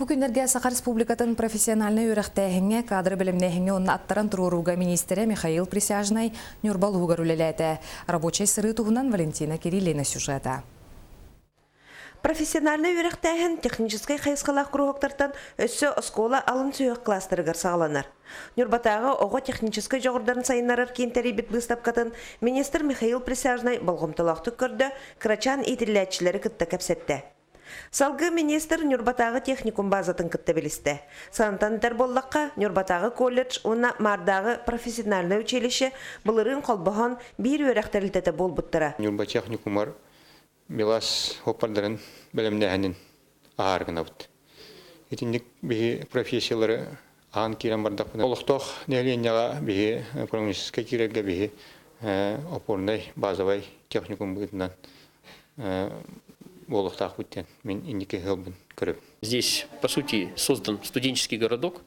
Бу күннэргэ Саха Республикатын профессиональнай үөрэхтээһиҥҥэ, кадры бэлэмнээһиҥҥэ уонна аттаран туруорууга миниистирэ Михаил Присяжнай Ньурба улууһугар үлэлээтэ. Рабочай сырыы туһунан Валентина Кириллина сюжета. Профессиональнай үөрэхтээһин техническэй хайысхалаах куруһуоктартан өссө оскуола алын сүһүөх класстарыгар саҕаланар. Ньурбатааҕы оҕо техническэй дьоҕурдарын сайыннарар киин тэрийбит быыстапкатын министр Михаил Присяжнай болҕомтолоохтук көрдө, кырачаан иитиллээччилэри кытта кэпсэттэ. Салгыы министр Ньурбатааҕы техникум базатын кытта билистэ. Санатан этэр буоллахха, Ньурбатааҕы колледж уонна Маардааҕы профессиональнай училище былырыын холбоһон биир үөрэх тэрилтэтэ буолбуттара. Ньурба техникумар БелАЗ суоппардарын бэлэмнээһинин аһаар гынабыт. Итинник биһи профессиялары аан киирэн бардахпына, олохтоох нэһилиэнньэҕэ биһи экономическай киирэргэ биһи опорнай базовай техникум быһыытынан буолуохтаахпыт диэн мин инники ыалбын көрөбүн. Здесь, по сути, создан студенческий городок,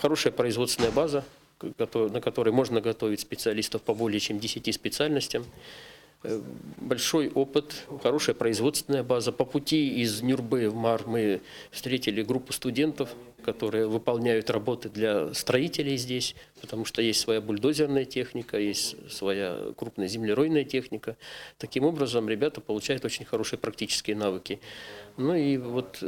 хорошая производственная база, на которой можно готовить специалистов по более чем 10 специальностям. Большой опыт, хорошая производственная база. По пути из Нюрбы в Маар мы встретили группу студентов, которые выполняют работы для строителей здесь, потому что есть своя бульдозерная техника, есть своя крупная землеройная техника. Таким образом, ребята получают очень хорошие практические навыки. Ну и вот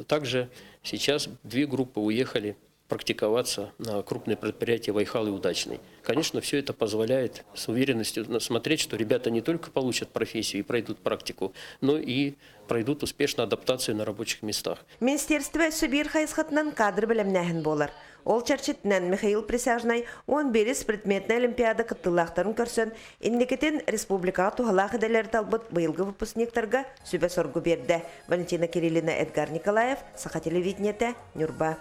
также сейчас две группы уехали практиковаться на крупные предприятия «Вайхал» и «Удачный». Конечно, все это позволяет с уверенностью смотреть, что ребята не только получат профессию и пройдут практику, но и пройдут успешно адаптацию на рабочих местах. Министерство өссө биир хайысхатынан кадр бэлэмнээһин буолар. Ол чэрчитинэн Михаил Присяжнай 11 предметнэй олимпиада кыттыылаахтарын көрсөн, инникитин республикаҕа туһалаах идэлэри талбыт быйылгы выпускниктарга сүбэ-соргу биэрдэ. Валентина Кириллина, Эдгар Николаев, Саха телевидениетэ, Ньурба.